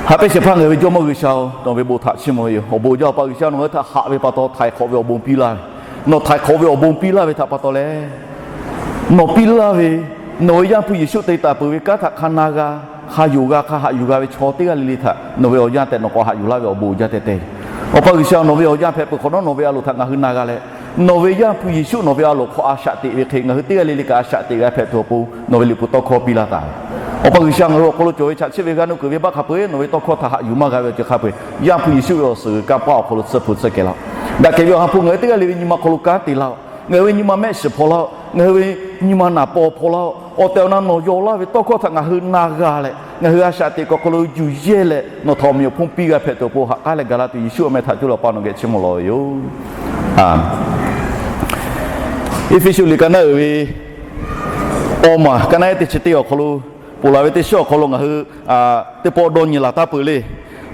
Haꞈ pehnˇ shehˍ hpaˇ ngaˬ hui ve Jawˇmawˇ G'uiˬsha-oˬ, nawˬ ve bon htaꞈ chiˇ mvuh ve yoˬ. Awˬ bon uiˍ jaˇ, Awˬ pa G'uiˬsha, nawˬ ngaˬ hui htaꞈ haꞈ ve pa taw htaiˍ hk'awꞈ ve awˬ bon piˇ laˇ ve, nawˬ htaiˍ hk'awꞈ ve awˬ bon piˇ laˇ ve htaꞈ pa taw leh, nawˬ piˇ laˇ ve, nawˬ ve Yaˇ hpu Yeˍsuˆ te taˍ peuˬ ve kanˉ htaꞈ hk'a na g'a, hk'a yonˍ g'a, hk'a haꞈ yuˬ g'a ve chaw teˇ g'aˇ le le htaꞈ nawˬ ve awˬ yanˇ tehꞈ nawˬ k'awꞈ haꞈ yuˬ laˇ ve awˬ bon uiˍ jaˇ tehꞈ te. Awˬ pa G'uiˬsha, nawˬ ve awˬ yanˇ hpehꞈ peuˬ hk'awꞈ nawˉ, nawˬ ve a loˍ htaꞈ ngaˬ hui na g'a leh, nawˬ ve Yaˇ hpu Yeˍsuˆ nawˬ ve a loˍ hk'aw a shaꞈ teꞈ ve hk'e ngaˬ hui teˇ g'aˇ le le kaꞈ a shaꞈ teꞈ g'a hpehꞈ tuˬ awˬ pon nawˬ ve liꞈ hpu tawˇ hkawˇ piˇ laˇ taˍ ve. Awˬ pa G'uiˬsha, ngaˬ hui awˬ hk'aw lo cawˬ ve chaꞈ chiˆ ve g'aˇ nuˇ kuiˬ ve baˆ hk'a peu-eˬ nawˬ ve tawˇ hkawˇ htaꞈ haꞈ yuˬ maˇ g'a ve awˬ ceuˬ hk'a peu-eˬ, Yaˇ hpu Yeˍsuˆ ve awˬ suhˍ g'uiˬ kanˇ paˆ awˬ hk'aw lo tsuhˇ hpu tsuhˇ kehˬ laˇ-oˆ. Daꞈ kehˬ ve awˬ ha hpu ngaˬ hui teˇ g'aˇ le ve nyi ma hk'aw lo kanˉ te laˇ-oˆ. Ngaˬ hui ve nyi ma mehˆ shiˍ hpaw laˇ-oˆ. Ngaˬ hui ve nyi ma naˍ paw hpaw laˇ-oˆ. Awˬ tehˬ awˬ na nawˬ yaw laˇ ve tawˇ hkawˇ htaꞈ ngaˬ hui na g'a leh, ngaˬ hui a shaꞈ teꞈ kuiˬ awˬ hk'aw lo yuˬ yehˇ leh nawˬ htaꞈ awˬ meꞈ awˬ hponˇ piˇ g'a hpehꞈ tuˬ awˬ pon ha k'aˉ leh gaˬ la tuˬ Yeˍsuˆ awˬ meh htaꞈ cuˇ leh Awˬ pa nawˬ geh chiˇ mvuh lawˬ ve yoˬ. Eˇfeˇsuꞈ liꞈ ka naˉ uiˍ ve awˬ maˬ ka naˉ ehˉ teˇ chi teˇ awˬ hk'aw lo, ponˬ laˬ ve teˇ shiˉ awˬ hk'aw lo ngaˬ hui teˇ pawˆ dawˇ nyi laˬ taˍ peuˬ le.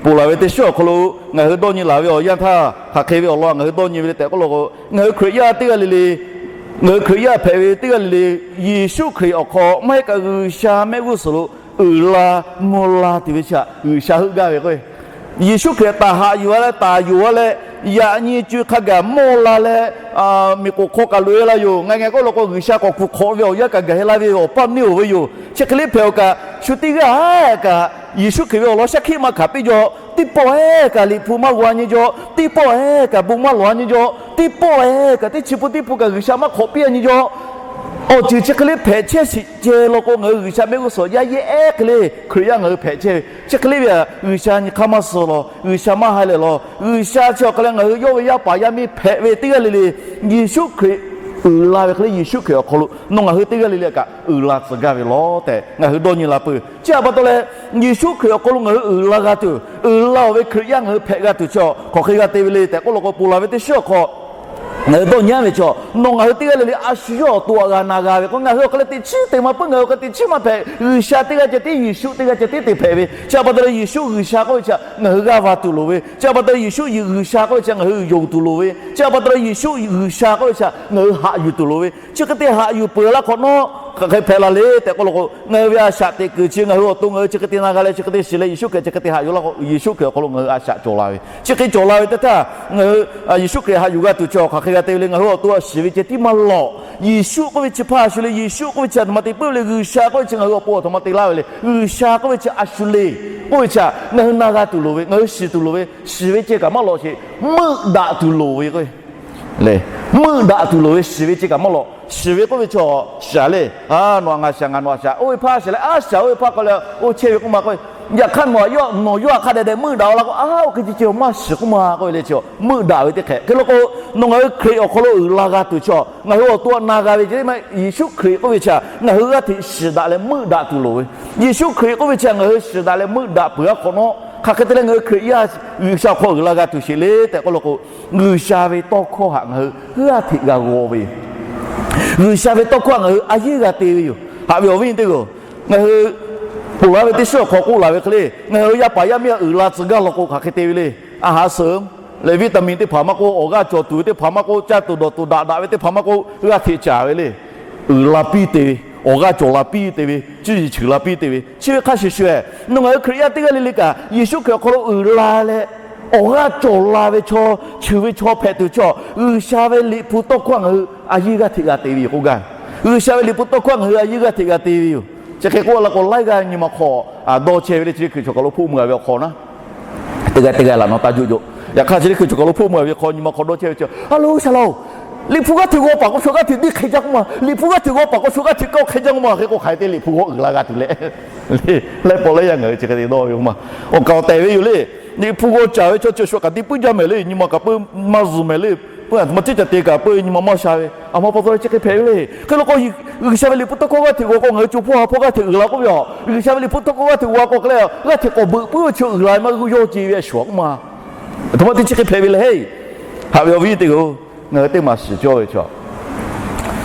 Ponˬ laˬ ve teˇ shiˉ awˬ hk'aw lo ngaˬ hui dawˇ nyi laˬ ve awˬ yanˇ htaˇ, hk'aˬ hk'e ve awˬ lawn ngaˬ hui dawˇ nyi ve le tehꞈ k'oˆ law k'o, ngaˬ hui Hkriꞈ yaˇ teˇ g'aˇ le le, ngaˬ hui Hkriꞈ yaˇ hpehꞈ ve teˇ g'aˇ le le, Yeˍsuˆ Hkriꞈ awˬ hk'aw maˇ heˆ kaꞈ G'uiˬsha mehˆ g'uˇ suhˍ lo uiˍ la mvuh la tuˬ ve chi htaꞈ G'uiˬsha heuˆ gaˇ ve k'o, Yeˍsuˆ Hkriꞈ htaꞈ haꞈ yuˬ a leh taˍ yonˍ a leh, yaꞈ nyi co-e hk'a gaˬ mawˇ la leh, miˬ k'oˍ hk'aw kaꞈ loꞈ-e la yoˬ. Ngaˬ ngaˬ k'oˆ law k'o, G'uiˬsha k'awꞈ kuˬ hk'awꞈ ve awˬ yanˇ kaꞈ gaˬ-e la ve awˬ paˇ neˇ-oˬ ve yoˬ. Chi hk'e le hpehꞈ-oˬ kaꞈ, shu teˇ g'aˇ kaꞈ Yeˍsuˆ Hkriꞈ ve awˬ lawn shaˉ hkiˆ maˇ hkanˍ piˇ jaw, teˇ pawˆ-ehˉ kaꞈ liꞈ hpu maˇ g'aw-a nyi jaw, teˇ pawˆ-ehˉ kaꞈ bon maˇ lawˬ-a nyi jaw, teˇ pawˆ-ehˉ kaꞈ teˇ chi pun teˇ pun kaꞈ G'uiˬsha maˇ hk'awꞈ piˇ-a nyi jaw, awˬ ceuˬ chi hk'e le hpehꞈ chehˇ shiˍ ceh law k'o, ngaˬ hui G'uiˬsha mehˆ g'uˇ suhˍ yaˇ yehˇ ehˉ hk'e le Hkriꞈ yaˇ ngaˬ hui hpehꞈ chehˇ ve. Chi hk'e le ve htaꞈ G'uiˬsha nyi hk'aˇ maˇ suh law, G'uiˬsha maˇ ha lehˬ law, G'uiˬsha chi awˬ hk'aˬ lehˬ ngaˬ hui yawˇ ve yaˇ paˍ yaˇ miˇ hpehꞈ ve teˇ g'aˇ le le, Yeˍsuˆ Hkriꞈ uiˍ la ve hk'e le, Yeˍsuˆ Hkriꞈ awˬ hk'aw lo nawˬ ngaˬ hui teˇ g'aˇ le le kaꞈ uiˍ la tcuh gaˇ ve law tehꞈ ngaˬ hui dawˇ nyi la peuˬ. Chi htaꞈ pa taw leh, Yeˍsuˆ Hkriꞈ awˬ hk'aw lo ngaˬ hui uiˍ la g'a tuˬ, uiˍ la-oˬ ve Hkriꞈ yaˇ ngaˬ hui hpehꞈ g'a tuˬ chi hk'aˬ hk'e g'a te ve le tehꞈ k'oˆ law k'o, ponˬ laˬ ve teˇ shiˉ awˬ hk'aw ngaˬ hui dawˇ nyi-a ve chi, nawˬ ngaˬ hui teˇ g'aˇ le le a shu yawˇ awˬ to aꞈ g'a na g'a ve k'o, ngaˬ hui awˬ hk'aˬ lehˬ teꞈ chiˉ te maˇ peuˬ, ngaˬ hui awˬ hk'aˬ lehˬ teꞈ chiˉ maˇ hpehꞈ. G'uiˬsha teˇ g'aˇ ceh tiˉ, Yeˍsuˆ teˇ g'aˇ ceh tiˉ te hpehꞈ ve. Chi htaꞈ pa taw leh, Yeˍsuˆ G'uiˬsha k'oˆ ve chi ngaˬ hui g'aˇ va tuˬ loˍ ve. Chi htaꞈ pa taw leh, Yeˍsuˆ G'uiˬsha k'oˆ ve chi ngaˬ hui yonˍ tuˬ loˍ ve. Chi htaꞈ pa taw leh, Yeˍsuˆ G'uiˬsha k'oˆ ve chi ngaˬ hui haꞈ yuˬ tuˬ loˍ ve. Chi hk'e te haꞈ yuˬ peuˬ laˇ hk'awꞈ nawˉ, hk'aˬ hk'e hpehꞈ la le tehꞈ k'oˆ law k'o, ngaˬ hui ve a shaꞈ teꞈ kuiˬ chi ngaˬ hui awˬ to ngaˬ hui chi hk'e te na g'a leh chi hk'e te shiˍ leh Yeˍsuˆ Hkriꞈ chi hk'e te haꞈ yuˬ laˇ k'o, Yeˍsuˆ Hkriꞈ awˬ hk'aw lo ngaˬ hui a shaꞈ cawˬ la ve. Chi hk'e cawˬ la ve teˇ htaˇ, ngaˬ hui Yeˍsuˆ Hkriꞈ haꞈ yuˬ g'a tuˬ chi hk'aˬ hk'e g'a te ve le. Ngaˬ hui awˬ to a shiˍ ve ceh tiˉ maˇ lawꞈ. Yeˍsuˆ k'oˆ ve chi hpaˇ a shu le. Yeˍsuˆ k'oˆ ve chi a htoꞈ ma te puiˉ ve le. G'uiˬsha k'oˆ ve chi ngaˬ hui awˬ pon a htoꞈ ma te laˇ ve le. G'uiˬsha k'oˆ ve chi a shu le. K'oˆ ve chi ngaˬ hui na g'a tuˬ loˍ ve, ngaˬ hui shiˍ tuˬ loˍ ve, shiˍ ve ceh kaꞈ maˇ lawꞈ sheˍ, meuˆ daꞈ tuˬ loˍ ve k'o le. Meuˆ daꞈ tuˬ loˍ ve, shiˍ ve ceh kaꞈ maˇ lawꞈ. Shiˍ ve k'oˆ ve chi shaˍ le. A, nawˬ a ngaˬ shaˍ, ngaˬ nawˬ a shaˍ, oˇ ve hpaˇ shaˍ leh a shaˍ, oˇ ve hpaˇ k'o leh oˇ chehˇ ve k'oˆ ma k'o, yaꞈ hk'aˇ nawˬ a yawˇ, nawˬ yawˇ a hk'a dehꞈ dehꞈ meuˆ daꞈ-o laˇ k'o, a, oˇ hk'e ceh ceh maˇ shiˍ k'oˆ ma k'oˆ ve le. Chi meuˆ daꞈ ve teˇ hk'ehꞈ hk'e law k'o, nawˬ ngaˬ hui Hkriꞈ awˬ hk'aw lo uiˍ la g'a tuˬ chi ngaˬ hui awˬ to aꞈ na g'a ve ceh tiˉ maˇ, Yeˍsuˆ Hkriꞈ k'oˆ ve chi ngaˬ hui g'aˇ hteꞈ shiˍ daꞈ leh meuˆ daꞈ tuˬ loˍ ve. Yeˍsuˆ Hkriꞈ k'oˆ ve chi ngaˬ hui shiˍ daꞈ leh meuˆ daꞈ peuˬ a hk'awꞈ nawˉ, hk'aˬ hk'e te leh ngaˬ hui Hkriꞈ yaˇ G'uiˬsha awˬ hk'aw uiˍ la g'a tuˬ sheˍ le tehꞈ k'oˆ law k'o, G'uiˬsha ve tawˇ hkawˇ htaꞈ ngaˬ hui g'aˇ hteꞈ g'a g'aw ve yoˬ. G'uiˬsha ve tawˇ hkawˇ htaꞈ ngaˬ hui a yeˇ g'a te ve yoˬ. Haꞈ ve awˬ viˉ nyi teˇ g'aˇ, ngaˬ hui ponˬ laˬ ve teˇ shiˉ awˬ hk'aw k'oˆ laˬ ve hk'e le, ngaˬ hui yaˇ paˍ yaˇ miˇ a uiˍ la tcuh gaˇ law k'o hk'aˬ hk'e te ve le. A haˍ suhˍ leh vitamin teˇ hpaˍ maˇ k'oˆ, awˬ g'aˇ cawˬ tuˬ ve teˇ hpaˍ maˇ k'oˆ, caˇ tuˬ dawˬ tuˬ daꞈ daꞈ ve teˇ hpaˍ maˇ k'oˆ, g'aˇ hteꞈ caˍ ve le. Uiˍ la piˇ te ve, awˬ g'aˇ cawˬ la piˇ te ve, cuˇ yiˍ cheuˬ la piˇ te ve, chi ve hk'a shuˍ shuˍ-eh, nawˬ ngaˬ hui Hkriꞈ yaˇ teˇ g'aˇ le le kaꞈ Yeˍsuˆ Hkriꞈ awˬ hk'aw lo uiˍ la leh, awˬ g'aˇ cawˬ la ve chaw, cheuˬ ve chaw hpehꞈ tuˬ chaw, G'uiˬsha ve Liꞈ hpu tawˇ hkawˇ ngaˬ hui a yeˇ g'aˇ hteꞈ g'a te ve yoˬ k'oˆ gaˇ. G'uiˬsha ve Liꞈ hpu tawˇ hkawˇ ngaˬ hui a yeˇ g'aˇ hteꞈ g'a te ve yoˬ. Chi hk'e k'oˆ la k'o, laiˉ g'aˇ nyi ma hk'aw dawˇ chehˇ ve le, chi hkui chaw kaˬ lo hpoˆ meuˬ-a ve awˬ hk'aw na teˇ g'aˇ teˇ g'aˇ laꞈ naw taˇ juˇ jaw. Yaꞈ hk'aˇ chi le hkui chaw kaˬ lo hpoˆ meuˬ-a ve hk'aw nyi ma hk'aw dawˇ chehˇ ve chi, a lo, sha la-oˬ, Liꞈ hpu g'aˇ hteꞈ g'aw paˍ k'o shu g'aˇ hteꞈ diˇ hk'e jaˇ k'oˆ ma. Liꞈ hpu g'aˇ hteꞈ g'aw paˍ k'o shu g'aˇ hteꞈ kawˆ hk'e jaˇ k'oˆ ma. Hk'e k'o hk'aˬ hk'e te Liꞈ hpu g'aw uiˍ la g'a tuˬ le. Leh pawˆ leh yaˇ ngaˬ hui chi hk'e te dawˇ ve k'oˆ ma. Awˬ kaˍ awˬ tehˬ ve yoˬ le. Liꞈ hpu g'aw caˍ ve chaw chi shu kaꞈ te puiˉ jaˇ mehˍ le. Nyi ma kaꞈ peuˇ maˇ zuhˬ mehˍ le. Peuˇ a htoꞈ ma teˇ caˬ te kaꞈ peuˇ nyi ma maˇ sha ve. A ma pa taw leh chi hk'e hpehꞈ ve le. Hk'e law k'o, G'uiˬsha ve Liꞈ hpu tawˇ hkawˇ g'aˇ hteꞈ g'aw k'o ngaˬ hui co hpawˇ ha hpawˇ g'aˇ hteꞈ uiˍ la k'oˆ ve yoˬ. G'uiˬsha ve Liꞈ hpu tawˇ hkawˇ g'aˇ hteꞈ g'aw k'o hk'e le, g'aˇ hteꞈ k'awꞈ beuꞈ puiˉ ve chi uiˍ la ve maˇ g'uˇ yawˇ ce ve a shuˍ k'oˆ ma. A htoꞈ ma te chi hk'e hpehꞈ ve le. Haꞈ ve awˬ viˉ teˇ g'aˇ-oˬ, ngaˬ hui teˇ maˬ shiˍ cawˇ ve chaw,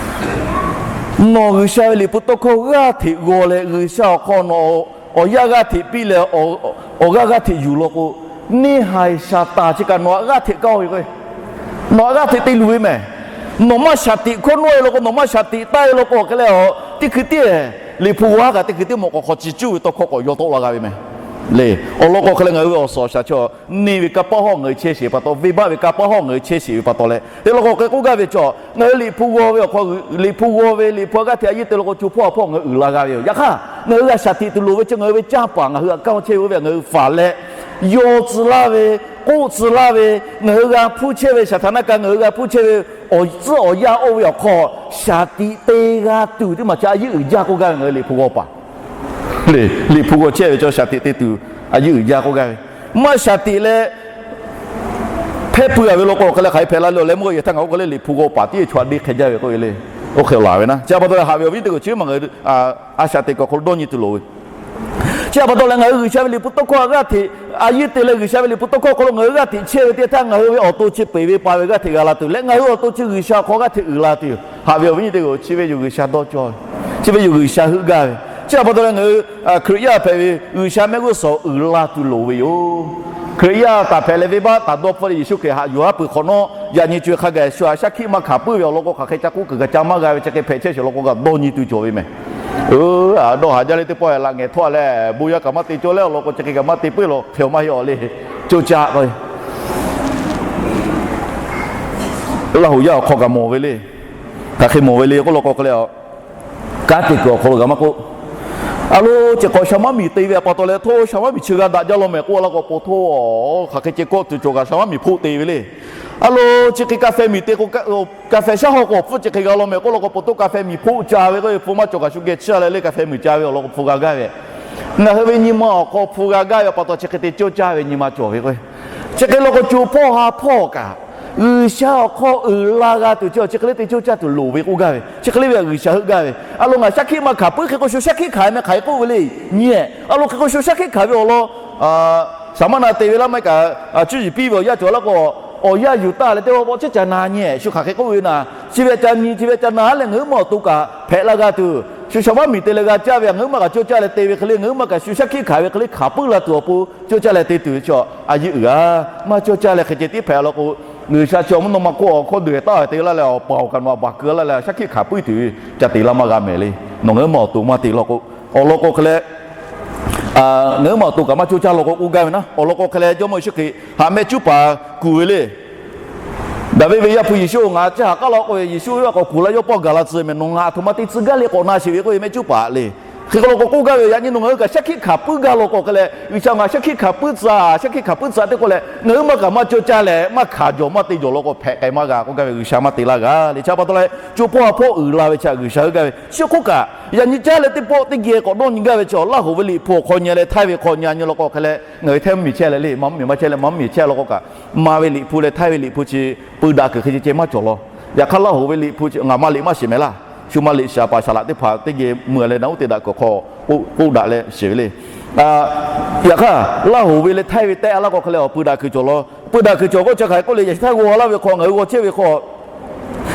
nawˬ G'uiˬsha ve Liꞈ hpu tawˇ hkawˇ g'aˇ hteꞈ g'aw leh G'uiˬsha awˬ hk'aw nawˬ awˬ yanˇ g'aˇ hteꞈ piˇ leh awˬ g'aˇ g'aˇ hteꞈ yuˬ law k'o, neˇ haiˬ Saˍtanˍ chi kaꞈ nawˬ htaꞈ g'aˇ hteꞈ kaˇ-oˬ ve k'o, nawˬ htaꞈ g'aˇ hteꞈ te luˬ ve mehˍ. Nawˬ maˇ shaˍ tiꞈ hkawˇ nawˇ-e law k'o, nawˬ maˇ shaˍ tiꞈ taˇ-e law k'o hk'e le, teˇ hkui tiˉ Liꞈ hpu g'aw kaꞈ teˇ hkui tiˉ mawꞈ k'aw hk'aw ci cuˇ ve tawˇ hkawˇ k'awꞈ yaw tawˆ la g'a ve mehˍ. Le, awˬ lawn k'o hk'e leh ngaˬ hui ve awˬ suhˍ awˬ shaˍ chi neˇ ve kanˇ paˆ hawˇ ngaˬ hui chehˇ sheˍ ve pa taw, venˇbaˆ ve kanˇ paˆ hawˇ ngaˬ hui chehˇ sheˍ ve pa taw leh, teˇ lawn k'o hk'e k'oˆ gaˇ ve chi, ngaˬ hui Liꞈ hpu g'aw ve awˬ hk'aw, Liꞈ hpu g'aw ve Liꞈ hpu a g'aˇ hteꞈ a yeˇ te law k'o, co hpawˇ a hpawˇ ngaˬ hui uiˍ la g'a ve yoˬ. Yaꞈ hk'aˇ ngaˬ hui g'a shaˍ tiꞈ tuˬ loˍ ve chi ngaˬ hui ve canˇ paˍ ngaˬ hui a kanˇ chehˇ ve oˇ ve ngaˬ hui faˍ leh, yaw tcuh laˇ ve, k'oˆ tcuh laˇ ve, ngaˬ hui g'a hpuˇ chehˇ ve, Saˍtanˍ kaꞈ ngaˬ hui g'a hpuˇ chehˇ ve, awˬ tcuhˉ awˬ yanˇ oˇ ve awˬ hk'aw, shaˍ tiꞈ te g'a tuˬ teˇ maˬ chi a yeˇ uiˍ jaˇ k'oˆ gaˇ ve ngaˬ hui Liꞈ hpu g'aw paˍ. Liꞈ hpu g'aw chehˇ ve chi shaˍ tiꞈ te tuˬ a yeˇ uiˍ jaˇ k'oˆ gaˇ ve, maˇ shaˍ tiꞈ leh hpehˇ pui a ve law k'o hk'e leh hk'aˬ hk'e hpehꞈ la le awˬ leh meuˇ k'o, yehˬ htaˇ ngaˬ k'oˆ hk'e leh Liꞈ hpu g'aw paˍ tiˉ chaw a deˇ hk'e jaˇ ve k'oˆ ve le. Oˇ hk'e laˬ ve naˉ, chi a pa taw leh haꞈ ve awˬ viˉ teˇ g'aˇ chi maˬ ngaˬ hui a shaˍ tiꞈ kuiˬ awˬ hk'aw lo dawˇ nyi tuˬ loˍ ve Chi a pa taw leh ngaˬ hui G'uiˬsha ve Liꞈ hpu tawˇ hkawˇ a g'aˇ hteꞈ a yeˇ te leh G'uiˬsha ve Liꞈ hpu tawˇ hkawˇ awˬ hk'aw lo ngaˬ hui g'aˇ hteꞈ chehˇ ve teˇ htaˇ ngaˬ hui ve awˬ to chi peˍ ve pa ve g'aˇ hteꞈ g'a la tuˬ leh ngaˬ hui awˬ to chi G'uiˬsha awˬ hk'aw g'aˇ hteꞈ uiˍ la tuˬ yoˬ. Haꞈ ve awˬ viˉ nyi teˇ g'aˇ chi ve yoˬ G'uiˬsha dawˇ cawˇ ve, chi ve yoˬ G'uiˬsha heuˆ gaˇ ve. Chi a pa taw leh ngaˬ hui Hkriꞈ yaˇ hpehꞈ ve G'uiˬsha mehˆ g'uˇ suhˍ uiˍ la tuˬ loˍ ve yoˬ. Hkriꞈ yaˇ taˍ hpehꞈ leh venˇbaˆ taˍ dawˇ hpfuhˇ leh Yeˍsuˆ Hkriꞈ haꞈ yuˬ haˉ peuˬ hk'awꞈ nawˉ yaꞈ nyi co e hk'a gaˬ shu a shaˉ hkiˆ maˇ hkanˍ puiˉ ve awˬ lawn k'o hk'aˬ hk'e ca k'oˆ kuiˬ gaˬ ca maˇ g'a ve chi hk'e hpehꞈ chehˇ sheˍ law k'o g'a dawˇ nyi tuˬ cawˬ ve mehˬ. Dawˇ haˍ jaˇ leh teˇ pawˆ laꞈ ngehˬ htawˇ leh bon yaˇ kaꞈ maˇ te cawˇ leh awˬ lawn k'o chi hk'e kaꞈ maˇ te puiˉ law hk'e maˇ heˆ awˬ le. Coˇ caˇ k'o Laˇ huˍ yaˇ awˬ hk'aw kaꞈ mawˬ ve le. Hk'aˬ hk'e mawˬ ve le k'oˆ law k'o hk'e leh, kanˉ te kuiˬ awˬ hk'aw lo g'a maˇ k'oˆ, a lo, chi hk'awꞈ shaˍ maˇ miˬ te ve a pa taw leh hto shaˍ maˇ miˬ chi g'a daꞈ jaˇ law mehˬ k'oˆ law k'o, po hto hk'aˬ hk'e ceh kawˆ tuˬ cawˬ kaꞈ shaˍ maˇ miˬ hpoˆ te ve le. A lo, chi hk'e ka feh miˬ te k'o, ka feh shaˉ haw k'o awˬ hpfuhˇ chi hk'e g'a law mehˬ k'oˆ law k'o, po hto ka feh miˬ hpoˆ ca ve k'o, hpu maˇ cawˬ kaꞈ shu geh chiˇ a leh le ka feh miˬ ca ve awˬ lawn k'o hpu g'a gaˇ ve. Ngaˬ hui ve nyi ma awˬ hk'aw hpu g'a gaˇ ve a pa taw chi hk'e te cawˇ caˇ ve nyi ma cawˬ ve k'o, chi hk'e law k'o co hpawˇ ha hpawˇ kaꞈ G'uiˬsha awˬ hk'aw uiˍ la g'a tuˬ chi chi hk'e le te cawˇ caˇ tuˬ loˍ ve k'oˆ gaˇ ve, chi hk'e le ve G'uiˬsha heuˆ gaˇ ve. A lo ngaˬ shaˉ hkiˆ maˇ hkanˍ puiˉ hk'e k'o shu shaˉ hkiˆ hkanˍ ve meh hk'aˬ hk'e k'oˆ ve le. Nyi, a lo hk'e k'o shu shaˉ hkiˆ hkanˍ ve awˬ lawn shaˍ maˇ na te ve laˇ maˇ kaꞈ, cuˇ yiˍ piˇ ve awˬ yanˇ cawˬ laˇ k'o, awˬ yanˇ yuˬ taˍ leh teˇ pawˆ pawˆ ciˉ ca na nyi, shu hk'aˬ hk'e k'oˆ ve naˍ, chi ve ca nyi, chi ve ca na leh ngaˬ hui ma awˬ to kaꞈ hpehꞈ la g'a tuˬ, shu shaˍ maˇ miˬ te leh g'a caˇ ve ngaˬ hui ma kaꞈ cawˇ caˇ leh te ve hk'e le, ngaˬ hui ma kaꞈ shu shaˉ hkiˆ hkanˍ ve hk'e le hkanˍ puiˉ la tuˬ awˬ pon cawˇ caˇ leh te tuˬ ve chaw a yeˇ uiˍ a, maˇ cawˇ caˇ leh hk'e ceh tiˉ hpehꞈ law k'o, G'uiˬsha chi awˬ mvuhˇ naw ma hk'oˆ awˬ hkawˇ deuˬ taˍ ve te laˇ leh awˬ paˍ awˬ kaꞈ nawˬ a baˬ keu laˇ leh shaˉ hkiˆ hkanˍ puiˉ tuˬ ve ca te laˇ maˇ g'a mehˍ le. Nawˬ ngaˬ hui ma awˬ to maˇ te law k'o, awˬ lawn k'o hk'e leh, ngaˬ hui ma awˬ to kaꞈ maˇ cawˇ caˇ law k'o k'oˆ gaˇ ve naˉ, awˬ lawn k'o hk'e leh Jawˇmawˇ Yeˍsuˆ Hkriꞈ haꞈ mehˆ cuˉ paˍ kuˬ ve le. Daˍviˆ ve Yaˇ hpu Yeˍsuˆ, ngaˬ caˇ haˍ k'aˉ law k'oˆ ve, Yeˍsuˆ ve a k'awꞈ kuˬ laˇ yawˇ pawˆ gaˬ la tcuh mehˍ, nawˬ ngaˬ aˬ htoꞈ ma te tcuh gaˇ le k'awꞈ na sheˍ ve k'oˆ ve mehˆ cuˉ paˍ le. Hk'e k'o law k'o k'oˆ gaˇ ve, yaꞈ nyi nawˬ ngaˬ hui kaꞈ shaˉ hkiˆ hkanˍ puiˉ gaˇ law k'o hk'e leh, G'uiˬsha ngaˬ shaˉ hkiˆ hkanˍ puiˉ tcuh, shaˉ hkiˆ hkanˍ puiˉ tcuh teˇ k'oˆ leh ngaˬ hui ma kaꞈ maˇ cawˇ caˇ leh maˇ hkanˍ jawˬ maˇ te jawˬ law k'o hpehꞈ k'ai maˇ g'a k'oˆ gaˇ ve, G'uiˬsha maˇ te laˇ g'a le. Chi a pa taw leh co hpawˇ ha hpawˇ uiˍ la ve chi G'uiˬsha heuˆ gaˇ ve. Chi hk'oˆ kaꞈ yaꞈ nyi caˇ leh teˇ pawˆ teˇ geh k'awꞈ dawˇ nyi gaˇ ve chi Laˇ huˍ ve Liꞈ hpu awˬ hk'aw nyi leh htaiˇ ve hk'aw nyi a nyi law k'o hk'e leh ngaˬ hui htaiˇ mvuhˇmiˬ chehˇ leh le, maˇ mvuhˇmiˬ maˇ chehˇ leh maˇ mvuhˇmiˬ chehˇ law k'o kaꞈ, ma ve Liꞈ hpu leh htaiˇ ve Liꞈ hpu chi peu daꞈ kuiˬ hk'e ceh ceh maˇ cawˬ law. Yaꞈ hk'aˇ Laˇ huˍ ve Liꞈ hpu ngaˬ ma liꞈ maˇ shiˍ mehˍ laˇ. Shu ma liꞈ shiˍ a paˍ shaˍ laꞈ teˇ hpaˍ teˇ geh mui a leh naꞈ uˉ te daꞈ kuiˬ hk'aw k'oˆ daꞈ leh shiˍ ve le. Yaꞈ hk'aˇ Laˇ huˍ ve leh htaiˇ ve tehˆ a laˇ k'o hk'e leh awˬ peu daꞈ kuiˬ cawˬ law. Peu daꞈ kuiˬ cawˬ k'oˆ chi hk'aˬ hk'e k'oˆ le, yaꞈ sheh htaˇ g'aw laˇ ve hk'aw ngaˬ hui g'aw chehˇ ve hk'aw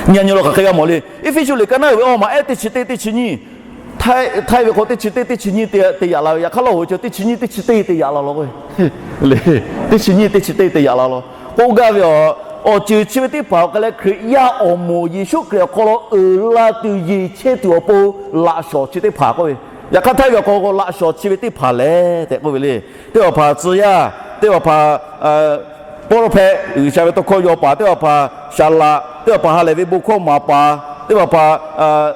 nyi a nyi law hk'aˬ hk'e g'a mawˬ le. Eˇfeˇsuꞈ liꞈ ka naˉ uiˍ ve awˬ maˬ ehˉ teˇ chi teˇ teˇ chi nyiˇ, htaiˇ ve hk'aw teˇ chi teˇ teˇ chi nyiˇ te yaꞈ la ve, yaꞈ hk'aˇ Laˇ huˍ ve chi teˇ chi nyiˇ teˇ chi teˇ te yaꞈ la law k'o, teˇ chi nyiˇ teˇ chi teˇ te yaꞈ la law k'oˆ gaˇ ve. Awˬ ceuˬ chi ve teˇ hpaˍ awˬ hk'e leh Hkriꞈ yaˇ awˬ moˍ Yeˍsuˆ Hkriꞈ awˬ hk'aw lo uiˍ la tuˬ yeˬ chehˇ tuˬ awˬ pon laꞈ shawnˍ chi teˇ hpaˍ k'oˆ ve, yaꞈ hk'aˇ htaiˇ ve awˬ hk'aw k'o laꞈ shawnˍ chi ve teˇ hpaˍ lehˬ tehꞈ k'oˆ ve le. Teˇ hpaˍ hpaˍ tcuh yaˇ, teˇ hpaˍ hpaˍ prophet, G'uiˬsha ve tawˇ hkawˇ yaw paˍ, teˇ hpaˍ hpaˍ shaˍ laꞈ, teˇ hpaˍ hpaˍ ha lehˬ ve bon hkawˇ maˍ paˍ, teˇ hpaˍ hpaˍ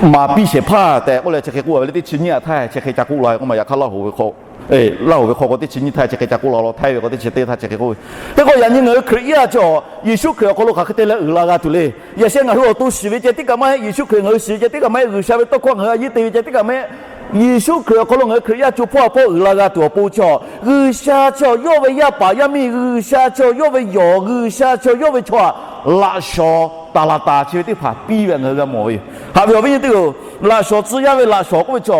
maˍ piˇ shehˍ hpaˇ tehꞈ k'oˆ leh chi hk'e k'oˆ ve le. Teˇ chi nyiˇ a htaiˇ chi hk'e ca k'oˆ la ve k'o maˇ yaꞈ hk'aˇ Laˇ huˍ ve hk'aw, Laˇ huˍ ve hk'aw k'o teˇ chi nyiˇ htaiˇ chi hk'e ca k'oˆ la law, htaiˇ ve k'o teˇ chi teˇ htaiˇ chi hk'e k'oˆ ve. Hk'e k'o yaꞈ nyi ngaˬ hui Hkriꞈ yaˇ chi Yeˍsuˆ Hkriꞈ awˬ hk'aw lo hk'aˬ hk'e te leh uiˍ la g'a tuˬ le. Yaꞈ sheh ngaˬ hui awˬ to shiˍ ve ceh tiˉ kaꞈ maˇ heˆ, Yeˍsuˆ Hkriꞈ ngaˬ hui shiˍ ve ceh tiˉ kaꞈ maˇ heˆ, G'uiˬsha ve tawˇ hkawˇ ngaˬ hui a yeˇ te ve ceh tiˉ kaꞈ maˇ heˆ. Yeˍsuˆ Hkriꞈ awˬ hk'aw lo ngaˬ hui Hkriꞈ yaˇ co hpawˇ ha hpawˇ uiˍ la g'a tuˬ awˬ pon chi, G'uiˬsha chi yawˇ ve yaˇ paˍ yaˇ miˇ, G'uiˬsha chi yawˇ ve yawˬ, G'uiˬsha chi yawˇ ve chaw htaꞈ laꞈ shawnˍ taˍ laˍ taˍ chi ve teˇ hpaˍ piˇ ve ngaˬ hui g'a mawˬ ve yoˬ. Haꞈ ve awˬ viˉ nyi teˇ hpaˍ-oˬ, laꞈ shawnˍ tcuh yaˇ ve laꞈ shawnˍ k'oˆ ve chi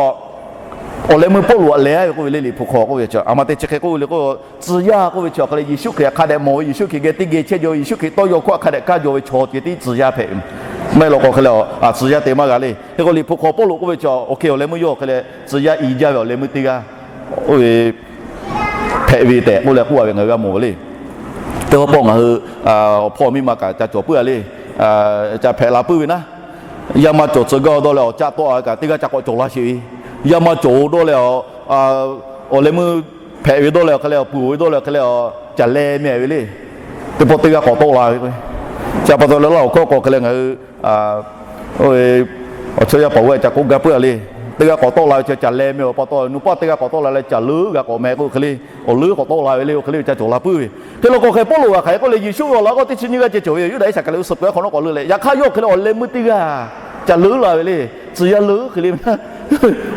awˬ leh meuˇ Pawˇluꞈ aꞈ leh a ve k'oˆ ve le, Liꞈ hpu hk'aw k'oˆ ve chi aˬ ma te chi hk'e k'oˆ ve le k'o, tcuh yaˇ k'oˆ ve chi awˬ hk'a leh Yeˍsuˆ Hkriꞈ hk'a dehꞈ mawˬ ve, Yeˍsuˆ Hkriꞈ geh teˇ geh chehˇ jaw ve, Yeˍsuˆ Hkriꞈ tawˇ yaw hkawˇ hk'a dehꞈ kaˇ jaw ve chaw ceh tiˉ tcuh yaˇ hpehꞈ ve. Maˇ heˆ law k'o hk'e leh tcuh yaˇ te maˇ g'a le. Hk'e k'o Liꞈ hpu hk'aw Pawˇluꞈ k'oˆ ve chi awˬ hk'e awˬ leh meuˇ yawˇ hk'e leh tcuh yaˇ i jaˇ ve awˬ leh meuˇ teˇ g'aˇ oˇ ve hpehꞈ ve tehꞈ k'oˆ leh k'oˆ a ve ngaˬ hui g'a mawˬ ve le. Teˇ pawˆ ngaˬ hui awˬ hpawˇ miˇ ma kaꞈ ca cawˬ puiˉ a le, ca hpehꞈ la puiˉ ve naˉ, yaˇ maˇ cawˬ tcuh gaˇ dawˇ leh awˬ caˆ tawˆ a kaꞈ teˇ g'aˇ ca k'awꞈ cawˬ la sheˍ ve, yaˇ maˇ cawˬ-oˬ dawˇ leh awˬ Awˬ leh meuˇ hpehꞈ ve dawˇ leh awˬ hk'e leh, awˬ pui-oˬ ve dawˇ leh awˬ hk'e leh, caˬ leh meh ve le. Teˇ pawˆ teˇ g'aˇ k'awꞈ tawˆ la ve k'o, chi pa taw leh Laˇ huˍ hkawˇ k'awꞈ hk'e leh ngaˬ hui awˬ chaw yaˇ paˍ g'uˇ caꞈ k'oˆ gaˇ puiˉ a le. Teˇ g'aˇ k'awꞈ tawˆ la ve chi caˬ leh meh awˬ pa taw, nuˇ paˆ teˇ g'aˇ k'awꞈ tawˆ la leh caˬ leuˉ g'a k'awꞈ meh k'o hk'e le, awˬ leuˉ k'awꞈ tawˆ la ve le, oˇ hk'e le ve ca cawˬ la puiˉ ve. Hk'e law k'o hk'e Pawˇluꞈ g'a hk'aˬ hk'e k'oˆ leh, Yeˍsuˆ ve awˬ laꞈ g'awˇ teˇ chi nyiˇ g'aˇ ceh cawˬ ve yoˬ. Yuˇdaꞈ Iˉsaˍkaˍriˍothˍ suhˍ peuˬ hk'awꞈ nawˉ k'awꞈ leuˆ leh, yaꞈ hk'aˇ yawˇ hk'e leh awˬ leh meuˇ teˇ g'aˇ caˬ leuˉ la ve le. Tcuh yaˇ leuˉ hk'e le ve,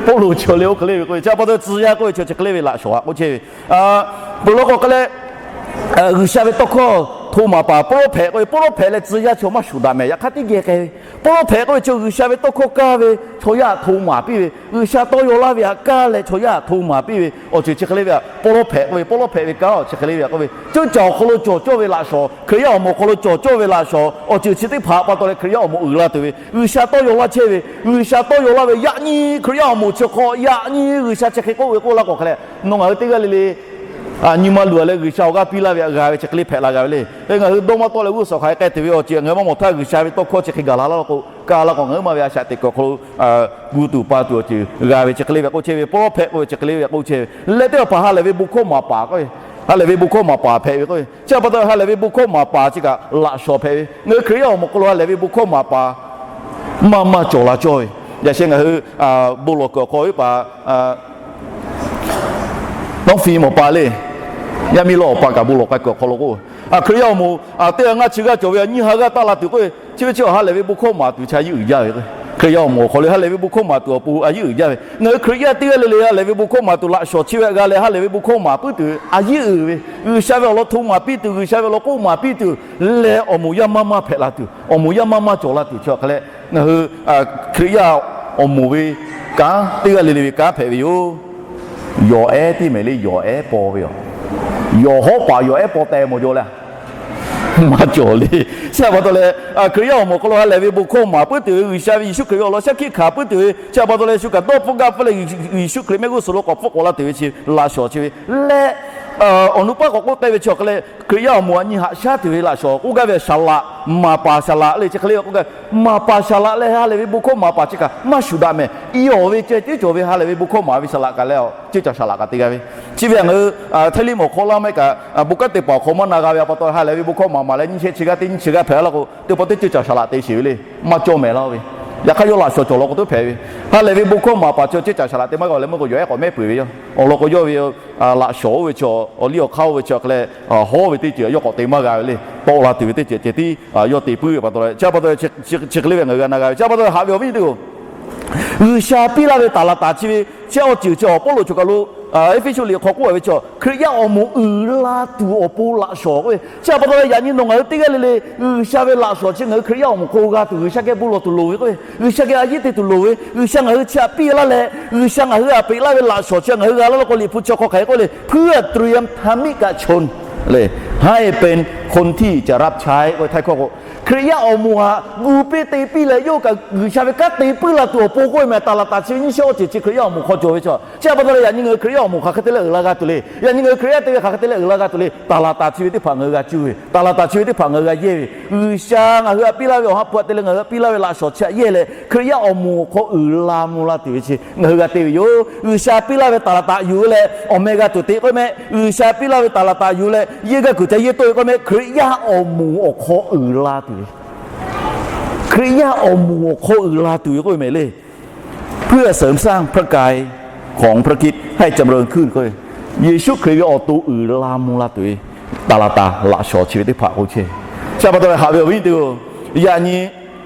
Pawˇluꞈ chi awˬ leh oˇ hk'e le ve k'oˆ ve. Chi pa taw tcuh yaˇ k'oˆ ve chi chi hk'e le ve laꞈ shawˍ haꞈ k'oˆ chehˇ ve. Peuˬ law k'o hk'e leh, G'uiˬsha ve tawˇ hkawˇ hto maˍ paˍ, pawˇ lawˉ hpehꞈ k'oˆ ve, pawˇ lawˉ hpehꞈ leh tcuh yaˇ chi maˇ shuˍ daꞈ mehˍ. Yaꞈ hk'aˇ teˇ geh k'ai ve, pawˇ lawˉ hpehꞈ k'oˆ ve chi G'uiˬsha ve tawˇ hkawˇ kaˇ ve chaw yaˇ htaꞈ hto maˍ piˇ ve, G'uiˬsha tawˇ yaw laˇ ve htaꞈ kaˇ leh chaw yaˇ htaꞈ hto maˍ piˇ ve awˬ ceuˬ chi hk'e le ve. Pawˇ lawˉ hpehꞈ k'oˆ ve, pawˇ lawˉ hpehꞈ ve kanˉ awˬ chi hk'e le ve k'oˆ ve, ceuˇ caˬ awˬ hk'aw lo cawˬ cawˇ ve laꞈ shawˍ, Hkriꞈ yaˇ awˬ moˍ awˬ hk'aw lo cawˬ cawˇ ve laꞈ shawˍ, awˬ ceuˬ chi teˇ hpaˍ pa taw leh Hkriꞈ yaˇ awˬ moˍ uiˍ la tuˬ ve, G'uiˬsha tawˇ yaw laˇ chehˇ ve, G'uiˬsha tawˇ yaw laˇ ve yaꞈ nyi Hkriꞈ yaˇ awˬ moˍ chi hk'aw yaꞈ nyi G'uiˬsha chi hk'e k'oˆ ve k'oˆ laˇ k'awꞈ hk'e leh, nawˬ ngaˬ hui teˇ g'aˇ le le nyi ma luˬ a leh G'uiˬsha awˬ g'aˇ piˇ laˇ ve htaꞈ g'a ve chi hk'e le hpehꞈ la g'a ve le. Ngaˬ hui dawˇ maˇ tawˆ leh g'uˇ suhˍ hk'aˬ hk'e k'ai tuˬ ve awˬ ceuˬ ngaˬ hui maˇ mawˬ htaˇ, G'uiˬsha ve tawˇ hkawˇ chi hk'e gaˬ la laˇ k'o, kaˇ laˇ k'o ngaˬ hui maˇ ve a shaꞈ teꞈ kuiˬ awˬ hk'aw lo gu tuˬ pa tuˬ awˬ ceuˬ g'a ve chi hk'e le ve k'oˆ chehˇ ve, pawˇ lawˉ hpehꞈ k'oˆ ve chi hk'e le ve k'oˆ chehˇ ve. Leh teˇ hpaˍ ha lehˬ ve bon hkawˇ maˍ paˍ k'oˆ ve, ha lehˬ ve bon hkawˇ maˍ paˍ hpehꞈ ve k'oˆ ve, chi pa taw ha lehˬ ve bon hkawˇ maˍ paˍ chi kaꞈ laꞈ shawˍ hpehꞈ ve. Ngaˬ hui Hkriꞈ yaˇ awˬ moˍ hk'aw lo ha lehˬ ve bon hkawˇ maˍ paˍ maˇ maˇ cawˬ la cawˇ ve. Yaꞈ sheh ngaˬ hui bon lawˬ kuiˬ awˬ hk'aw ve paˍ Dawˇ fiˍ mawˬ paˍ le, yaˇ miˇ lawˇ awˬ pa kaꞈ bon lawˬ k'ai kuiˬ awˬ hk'aw lo k'o, Hkriꞈ yaˇ awˬ moˍ teˇ g'aˇ ngaˇ chi g'aˇ cawˬ ve a nyiˇ ha g'aˇ taˆ la tuˬ k'oˆ ve, chi ve chi awˬ ha lehˬ ve bon hkawˇ maˍ tuˬ chi a yiˇ uiˍ jaˇ ve k'o, Hkriꞈ yaˇ awˬ moˍ awˬ hk'aw lo ha lehˬ ve bon hkawˇ maˍ tuˬ awˬ pon a yiˇ uiˍ jaˇ ve. Ngaˬ hui Hkriꞈ yaˇ teˇ g'aˇ le le ha lehˬ ve bon hkawˇ maˍ tuˬ laꞈ shawˍ chi ve g'a leh ha lehˬ ve bon hkawˇ maˍ puiˉ tuˬ ve a yiˇ uiˍ ve, G'uiˬsha ve awˬ lawn hto maˍ piˇ tuˬ, G'uiˬsha ve awˬ lawn k'oˆ maˍ piˇ tuˬ leh awˬ moˍ yaˇ maˇ maˇ hpehꞈ la tuˬ, awˬ moˍ yaˇ maˇ maˇ cawˬ la tuˬ chi awˬ hk'a leh, ngaˬ hui Hkriꞈ yaˇ awˬ moˍ ve kanˉ teˇ g'aˇ le le ve kanˉ hpehꞈ ve yoˬ. Yawˬ ehˉ tiˉ mehˍ le, yawˬ ehˉ paw ve yoˬ. Yawˬ hawˉ paˍ yawˬ ehˉ paw teh mawˬ jaw le. Maˇ cawˬ le. Chi pa taw leh, Hkriꞈ yaˇ awˬ moˍ awˬ hk'aw lo ha lehˬ ve bon hkawˇ maˍ puiˉ tuˬ ve, G'uiˬsha ve Yeˍsuˆ Hkriꞈ ve awˬ lawn shaˉ hkiˆ hkanˍ puiˉ tuˬ ve, chi pa taw leh shu kaꞈ dawˇ hpfuhˆ gaˇ hpfuhˆ leh Yeˍsuˆ Hkriꞈ mehˆ g'uˇ suhˍ lo k'awꞈ hpfuhˆ k'awꞈ la tuˬ ve chi laꞈ shawˍ chi ve leh, awˬ nu paˉ k'awꞈ k'oˆ k'ai ve chi awˬ hk'a leh, Hkriꞈ yaˇ awˬ moˍ a nyi haꞈ shaˉ tuˬ ve laꞈ shawˍ k'oˆ gaˇ ve saˍ laꞈ, maˍ paˍ saˍ laꞈ le chi hk'e le k'oˆ gaˇ ve, maˍ paˍ saˍ laꞈ leh ha lehˬ ve bon hkawˇ maˍ paˍ chi kaꞈ maˇ shuˍ daꞈ mehˍ. I awˬ ve ceh tiˉ cawˬ ve ha lehˬ ve bon hkawˇ maˍ ve saˍ laꞈ kaꞈ leh, ceuˇ caˬ saˍ laꞈ kaꞈ te g'a ve. Chi ve ngaˬ hui Htaiˇ liˇ mawˬ hk'aw laˇ mehˆ kaꞈ, bon kanˉ te paˍ awˬ hk'aw maˇ na g'a ve a pa taw, ha lehˬ ve bon hkawˇ maˍ maˍ leh nyiˇ shehˆ chi g'aˇ teˇ nyiˇ chi g'aˇ hpehꞈ la k'o, teˇ pawˆ teˇ ceuˇ caˬ saˍ laꞈ te sheˍ ve le. Maˇ cawˇ mehˍ laˇ ve. Yaꞈ hk'aˇ yawˇ laꞈ shawˍ cawˬ law k'o teˇ hpehꞈ ve. Ha lehˬ ve bon hkawˇ maˍ paˍ chi ceuˇ caˬ saˍ laꞈ te maˇ g'a leh meuˇ k'o yawˬ ehˉ k'awꞈ mehˉ peuˬ ve yoˬ. Awˬ lawn k'o yawˇ ve laꞈ shawˍ oˇ ve chi awˬ liˇ awˬ hk'aˇ oˇ ve chi awˬ hk'a leh hawˉ ve teˇ ceuˬ yawˇ k'awꞈ te maˇ g'a ve le. Tawˆ la tuˬ ve teˇ ceuˬ ceh tiˉ yawˇ te puiˉ ve pa taw leh, chi pa taw chi hk'e le ve ngaˬ hui g'a na g'a ve. Chi pa taw leh haꞈ ve awˬ viˉ nyi teˇ-oˬ, G'uiˬsha piˇ laˇ ve taˍ laˍ taˍ chi ve, chi awˬ ceuˬ chi awˬ Pawˇluꞈ choˬ kaˬ lo Eˇfeˇsuꞈ liꞈ hk'aw k'oˆ ve chi Hkriꞈ yaˇ awˬ moˍ uiˍ la tuˬ awˬ pon laꞈ shawˍ k'oˆ ve. Chi pa taw leh yaꞈ nyi nawˬ ngaˬ hui teˇ g'aˇ le le G'uiˬsha ve laꞈ shawˍ chi ngaˬ hui Hkriꞈ yaˇ awˬ moˍ hk'aw g'a tuˬ, G'uiˬsha geh bon lawˬ tuˬ loˍ ve k'oˆ ve, G'uiˬsha geh a yiˇ te tuˬ loˍ ve, G'uiˬsha ngaˬ hui chi htaꞈ piˇ laˇ leh, G'uiˬsha ngaˬ hui htaꞈ peꞈ laˇ ve laꞈ shawˍ chi ngaˬ hui g'a laˇ law k'o, Liꞈ hpu chi hk'aw hk'aˬ hk'e k'oˆ le, เพื่อเตรียมธรรมิกชน เลย ให้เป็นคนที่จะรับใช้ k'oˆ ve Htaiˇ hkawˇ k'o, Hkriꞈ yaˇ awˬ moˍ htaꞈ gu piˇ te piˇ leh yawˇ kaꞈ G'uiˬsha ve kanˉ te puiˉ la tuˬ awˬ pon k'oˆ ve mehˍ. Taˍ laˍ taˍ chi ve nyiˇ shehˆ awˬ ceuˬ chi Hkriꞈ yaˇ awˬ moˍ hk'aw cawˬ ve chi. Chi pa taw leh yaꞈ nyi ngaˬ hui Hkriꞈ yaˇ awˬ moˍ hk'aˬ hk'e te leh uiˍ la g'a tuˬ le. Yaꞈ nyi ngaˬ hui Hkriꞈ yaˇ te ve hk'aˬ hk'e te leh uiˍ la g'a tuˬ le. Taˍ laˍ taˍ chi ve teˇ hpaˍ ngaˬ hui g'a cuˇ ve, taˍ laˍ taˍ chi ve teˇ hpaˍ ngaˬ hui g'a yehˇ ve, G'uiˬsha ngaˬ hui htaꞈ piˇ laˇ ve awˬ ha hpu htaꞈ te leh ngaˬ hui htaꞈ piˇ laˇ ve laꞈ shawˍ chi htaꞈ yehˇ leh, Hkriꞈ yaˇ awˬ moˍ awˬ hk'aw uiˍ la mvuh la tuˬ ve chi ngaˬ hui g'a te ve yoˬ. G'uiˬsha piˇ laˇ ve taˍ laˍ taˍ yuˬ leh awˬ meh g'a tuˬ te k'oˆ mehˆ. G'uiˬsha piˇ laˇ ve taˍ laˍ taˍ yuˬ leh yehˇ gaˇ kuiˬ ca yehˇ tawˆ ve k'oˆ mehˆ. Hkriꞈ yaˇ awˬ moˍ awˬ hk'aw uiˍ la tuˬ ve, Hkriꞈ yaˇ awˬ moˍ awˬ hk'aw uiˍ la tuˬ ve k'oˆ ve mehˍ le. เพื่อเสริมสร้างพระกายของพระคริสต์ให้จำเริญขึ้น k'oˆ ve, Yeˍsuˆ Hkriꞈ ve awˬ to uiˍ la mvuh la tuˬ ve taˍ laˍ taˍ laꞈ shawˍ chi ve teˇ hpaˍ k'o chehˇ. Chi pa taw leh haꞈ ve awˬ viˉ nyi teˇ-oˬ, yaꞈ nyi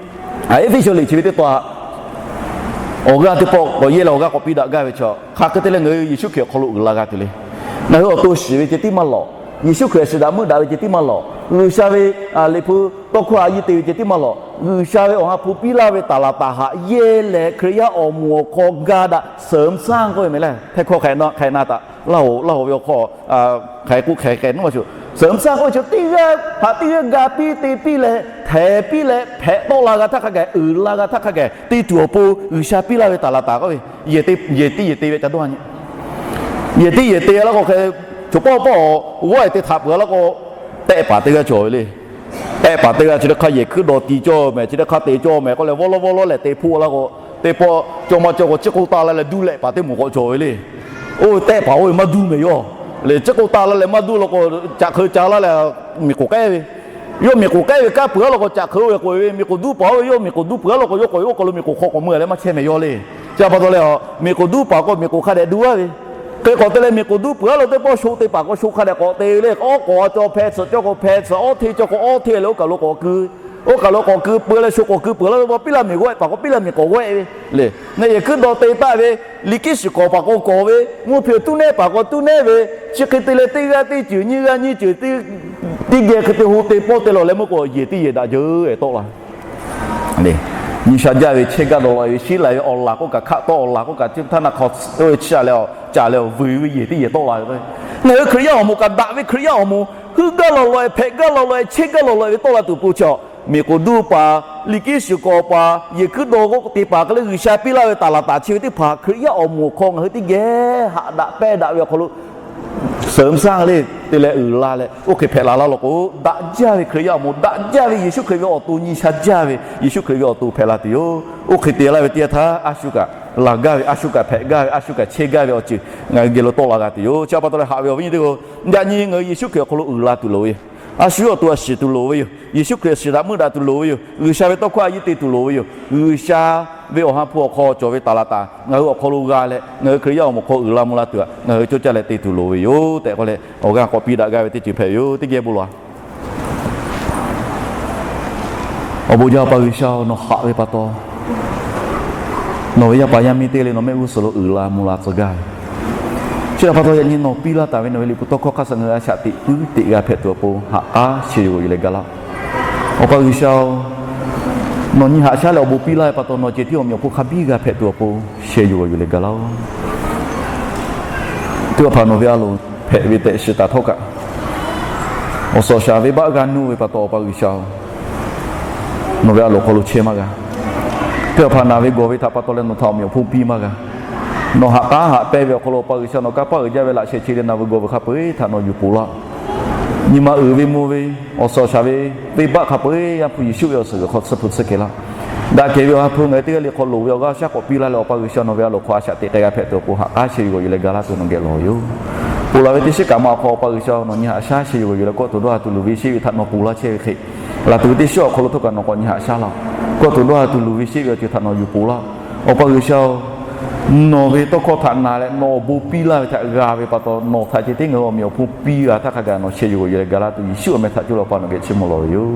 Eˇfeˇsuꞈ liꞈ chi ve teˇ taw awˬ g'aˇ teˇ pawˆ k'awꞈ yehˇ leh awˬ g'aˇ k'awꞈ piˇ daꞈ gaˇ ve chi, hk'aˬ hk'e te leh ngaˬ hui Yeˍsuˆ Hkriꞈ awˬ hk'aw lo uiˍ la g'a tuˬ le. Ngaˬ hui awˬ to shiˍ ve ceh tiˉ maˇ lawꞈ. Yeˍsuˆ Hkriꞈ shiˍ daꞈ meuˇ daꞈ ve ceh tiˉ maˇ lawꞈ. G'uiˬsha ve Liꞈ hpu tawˇ hkawˇ a yiˇ te ve ceh tiˉ maˇ lawꞈ. G'uiˬsha ve awˬ ha hpu piˇ laˇ ve taˍ laˍ taˍ haꞈ yehˇ leh Hkriꞈ yaˇ awˬ moˍ awˬ hk'aw ga daꞈ เสริมสร้าง k'oˆ ve mehˍ le. Htaiˇ hkawˇ hk'aˬ hk'e na taꞈ, Laˇ hoˍ ve awˬ hk'aw hk'aˬ hk'e k'oˆ hk'e k'ai naˉ ma shuˍ, เสริมสร้าง k'oˆ ve chi teˇ g'aˇ htaꞈ teˇ g'aˇ ga piˇ te piˇ leh htehˍ piˇ leh hpehꞈ tawˆ la g'a htaˇ hk'a gaˬ, uiˍ la g'a htaˇ hk'a gaˬ te tuˬ awˬ pon G'uiˬsha piˇ laˇ ve taˍ laˍ taˍ k'oˆ ve, yehˬ teˇ yehˬ te ve ca dawˇ nyi. Yehˬ teˇ yehˬ te laˇ k'o hk'e, choˬ pawˆ pawˆ g'awˇ e te htaꞈ peuˬ laˇ k'o, tehˆ paˍ teˇ g'aˇ cawˬ ve le. Tehˆ paˍ teˇ g'aˇ chi teˇ hk'aˇ yehˬ hkuiˉ dawˬ ti cawˇ mehˍ, chi teˇ hk'aˇ te cawˇ mehˍ k'oˆ leh vawˇ lawˇ vawˇ lawˇ lehˬ te hpoˆ laˇ k'o, teˇ pawˆ cawˇ maˇ cawˇ k'o, chi k'oˆ taˇ la leh duˇ lehˆ paˍ teˇ moˍ k'awꞈ cawˬ ve le. Oˇ ve tehˆ paˍ oˇ ve maˇ duˇ mehˍ yawˇ. Lehˬ, chi k'oˆ taˍ laˇ leh maˇ duˇ law k'o, caꞈ hk'eu ca laˇ leh miˬ k'oˍ k'ehˉ ve, yawˇ miˬ k'oˍ k'ehˉ ve kanˉ peuˬ-a law k'o, caꞈ hk'eu oˇ ve k'oꞈ-e ve, miˬ k'oˍ duˇ paˍ oˇ ve yawˇ miˬ k'oˍ duˇ peuˬ-a law k'o, yawˇ k'awꞈ ve oˇ kaˬ lo miˬ k'oˍ hk'aw k'awꞈ mui-a leh maˇ chehˇ mehˍ yawˇ le. Chi pa taw leh, miˬ k'oˍ duˇ paˍ k'o miˬ k'oˍ hk'a dehꞈ duˇ-a ve, hk'e k'awꞈ te leh miˬ k'oˍ duˇ peuˬ-a law teˇ pawˆ sho te paˍ k'o sho hk'a dehꞈ k'awꞈ te ve le. Awˉ k'awꞈ-a caw hpeh tsuhꞈ caw k'o hpeh tsuhꞈ, awˉ hteˇ caw k'o awˉ hteˇ leh oˇ kaˬ lo k'awꞈ keu, oˇ kaˬ lo k'awꞈ keu peuˬ leh sho k'awꞈ keu peuˬ laˇ ve pa piˇ laˇ miˬ g'awehˆ paˍ k'o piˇ laˇ miˬ k'awꞈ g'awehˆ ve le. Neˇ yehˬ hkuiˉ dawˬ te taˆ ve, liꞈ kiˉ shiˍ k'awˍ paˍ k'o k'awˍ ve, mvuhˇ hpeuꞈ tuˉ nehˉ paˍ k'o tuˉ nehˉ ve, chi hk'e te leh teˇ g'aˇ teˇ ceuˬ nyiˇ g'aˇ nyiˇ ceuˬ teˇ geh hk'e te ho te pawˇ te lawˬ leh meuˇ k'o, yehˬ teˇ yehˬ daꞈ jaˇ-e tawˆ la. Nyi sha jaˇ ve chehˇ gaˇ dawˬ lawꞈ-e ve shiˉ lai ve awˬ laˬ k'oˆ kaꞈ hkaˆ tawˆ awˬ laˬ k'oˆ kaꞈ chi htaˇ na hk'aw oˇ ve chi a leh, caꞈ leh vuiˬ ve yehˬ teˇ yehˬ tawˆ la ve. Ngaˬ hui Hkriꞈ yaˇ awˬ moˍ kaꞈ daꞈ ve Hkriꞈ yaˇ awˬ moˍ, heuˆ gaˇ lawˬ lawꞈ-e, hpehꞈ gaˇ lawˬ lawꞈ-e, chehˇ gaˇ lawˬ lawꞈ-e ve tawˆ la tuˬ peuˬ chi a, miˬ k'oˍ duˇ paˍ, liꞈ kiˉ shiˍ k'awˍ paˍ, yehˬ hkuiˉ dawˬ k'oˆ te paˍ hk'e leh G'uiˬsha piˇ laˇ ve taˍ laˍ taˍ chi ve teˇ hpaˍ Hkriꞈ yaˇ awˬ moˍ awˬ hk'aw ngaˬ hui teˇ geh haꞈ daꞈ pehnˇ daꞈ ve awˬ hk'aw lo เสริมสร้าง le te leh uiˍ la leh oˇ hk'e hpehꞈ la laˇ law k'o, daꞈ jaˇ ve Hkriꞈ yaˇ awˬ moˍ, daꞈ jaˇ ve Yeˍsuˆ Hkriꞈ ve awˬ to nyi sha jaˇ ve, Yeˍsuˆ Hkriꞈ ve awˬ to hpehꞈ la tuˬ yoˬ. Oˇ hk'e te laˇ ve teˇ yanˇ htaˇ, a shu kaꞈ laˬ gaˇ ve, a shu kaꞈ hpehꞈ gaˇ ve, a shu kaꞈ chehˇ gaˇ ve awˬ ceuˬ ngaˬ hui geh lo tawˆ la g'a tuˬ yoˬ. Chi pa taw leh haꞈ ve awˬ viˉ nyi teˇ hpaˍ-oˬ, yaꞈ nyi ngaˬ hui Yeˍsuˆ Hkriꞈ awˬ hk'aw lo uiˍ la tuˬ loˍ ve yoˬ. A shu awˬ to a shiˍ tuˬ loˍ ve yoˬ. Yeˍsuˆ Hkriꞈ shiˍ daꞈ meuˇ daꞈ tuˬ loˍ ve yoˬ. G'uiˬsha ve tawˇ hkawˇ a yeˇ te tuˬ loˍ ve yoˬ. G'uiˬsha ve awˬ ha hpu awˬ hk'aw cawˬ ve taˍ laˍ taˍ ngaˬ hui awˬ hk'aw lo g'a leh, ngaˬ hui Hkriꞈ yaˇ awˬ moˍ hk'aw uiˍ la mvuh la tuˬ htaꞈ ngaˬ hui cawˇ caˇ leh te tuˬ loˍ ve yoˬ tehꞈ k'oˆ leh, awˬ g'aˇ k'awꞈ piˇ daꞈ gaˇ ve teˇ ceuˬ hpehꞈ ve yoˬ. Teˇ geh bon lawˬ-a. Awˬ bon jaˇ Awˬ pa G'uiˬsha-oˬ, nawˬ haꞈ ve pa taw, nawˬ ve yaˇ paˍ yaˇ miˇ teˇ g'aˇ le nawˬ mehˆ g'uˇ suhˍ lo uiˍ la mvuh la tcuh gaˇ ve, chi htaꞈ pa taw yaꞈ nyi nawˬ piˇ laˇ taˍ ve nawˬ ve liꞈ hpu tawˇ hkawˇ hk'a shuˍ ngaˬ hui a shaꞈ teꞈ puiˉ teꞈ g'a hpehꞈ tuˬ awˬ pon haꞈ k'aˉ sheh yuˬ g'awˬ yuˬ leh ga laˇ-oˆ. Awˬ pa G'uiˬsha-oˬ, nawˬ nyi haꞈ shaˉ leh awˬ bon piˇ laˇ ve pa taw nawˬ ceh tiˉ awˬ meꞈ awˬ hponˇ hk'a biˇ g'a hpehꞈ tuˬ awˬ pon sheh yuˬ g'awˬ yuˬ leh ga laˇ-oˆ. Teˇ hpaˍ nawˬ ve a loˍ hpehꞈ ve tehꞈ shiˍ taˍ htawˇ kaꞈ, awˬ suhˍ awˬ shaˍ venˇbaˆ g'a nuˇ ve pa taw Awˬ pa G'uiˬsha-oˬ, nawˬ ve a loˍ hk'aw lo chehˇ maˇ g'a. Teˇ hpaˍ naˬ ve gawˬ ve htaꞈ pa taw leh nawˬ htaꞈ awˬ meꞈ awˬ hponˇ piˇ maˇ g'a. Nawˬ haꞈ k'aˉ haꞈ pehnˇ ve awˬ hk'aw lo Awˬ pa G'uiˬsha nawˬ kanˇ paˆ uiˍ jaˇ ve laꞈ sheh che leh naˬ ve gawˬ ve hk'a peu-eˬ htaꞈ nawˬ yuˬ poˬ laˇ. Nyi ma uiˍ ve mvuh ve, awˬ suhˍ awˬ shaˍ ve venˇbaˆ hk'a peu-eˬ Yaˇ hpu Yeˍsuˆ ve awˬ suhˍ g'uiˬ hk'aw tsuhˇ hpu tsuhˇ kehˬ laˇ. Daꞈ kehˬ ve awˬ ha hpu ngaˬ hui teˇ g'aˇ le hk'aw loˍ ve awˬ g'aˇ shaˉ k'awꞈ piˇ laˇ leh Awˬ pa G'uiˬsha nawˬ ve a loˍ hk'aw a shaꞈ teꞈ k'ai g'a hpehꞈ tuˬ awˬ pon haꞈ k'aˉ sheh yuˬ g'awˬ yuˬ leh ga laˇ tuˬ nawˬ geh lawˬ yoˬ. Ponˬ laˬ ve teˇ shiˉ kaꞈ ma awˬ hk'aw Awˬ pa G'uiˬsha nawˬ nyi haꞈ shaˉ sheh yuˬ g'awˬ yuˬ leh kawˆ tuˬ dawˇ ha tuˬ luˬ ve sheˆ ve htaꞈ nawˬ ponˬ laˇ chehˇ ve hk'e, laˬ tuˬ ve teˇ shiˉ awˬ hk'aw lo htawˇ kaꞈ nawˬ k'awꞈ nyi haꞈ shaˉ laˇ-oˆ. Kawˆ tuˬ dawˇ ha tuˬ luˬ ve sheˆ ve awˬ ceuˬ htaꞈ nawˬ yuˬ ponˬ laˇ-oˆ. Awˬ pa G'uiˬsha-oˬ, nawˬ ve tawˇ hkawˇ htaꞈ na leh nawˬ awˬ bon piˇ laˇ ve htaꞈ g'a ve pa taw nawˬ htaꞈ ceh tiˉ ngaˬ hui awˬ meꞈ awˬ hponˇ piˇ g'a htaˇ hk'a gaˬ nawˬ sheh yuˬ g'awˬ yuˬ leh ga laˇ tuˬ Yeˍsuˆ awˬ meh htaꞈ cuˇ leh Awˬ pa nawˬ geh chiˇ mvuh lawˬ ve yoˬ.